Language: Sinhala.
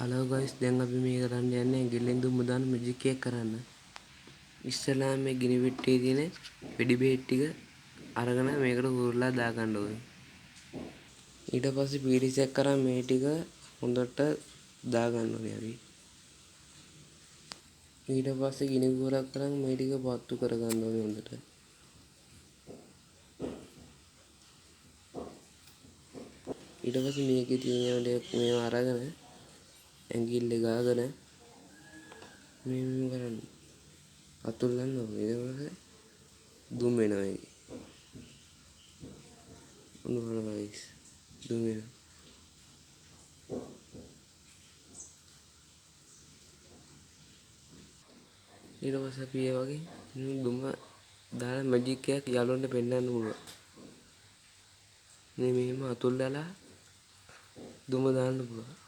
හලෝ ගයිස්, දැන් අපි මේ කරන්න යන්නේ ඇඟිල්ලෙන් දුම්ම දාන මැජික් එකක් කරන්න. ඉස්සෙල්ලාම මේ ගිනි පෙට්ටියේ තියෙන වෙඩි බෙහෙත් ටික අරගෙන මේකට හුරලා දාගන්න ඕනේ. ඊට පස්සේ පීරිසයක් අරන් මේ ටික හොඳට දාගන්න ඕනේ අපි. ඊට පස්සේ ගිනි කුහරක් අරන් මේ ටික පත්තු කරගන්න ඕනේ හොඳට. ඊට පස්සේ මේකේ තියෙන මේවා අරගෙන ඇඟිල්ල ගාගෙන මේ මෙහෙම කරන්න. අතුල්ලන්න ඕනේ. ඊට පස්සේ දුම් වෙනවා ඒකේ. ඔන්න බලන්න ගයිස්, දුම් වෙනවා. ඊට පස්සේ අපි ඒ වගේ දුම දාලා මැජික් එකක් යාළුවන්ට පෙන්නන්න පුළුවන්. මේ මෙහෙම අතුල්ලලා දුම දාන්න පුළුවන්.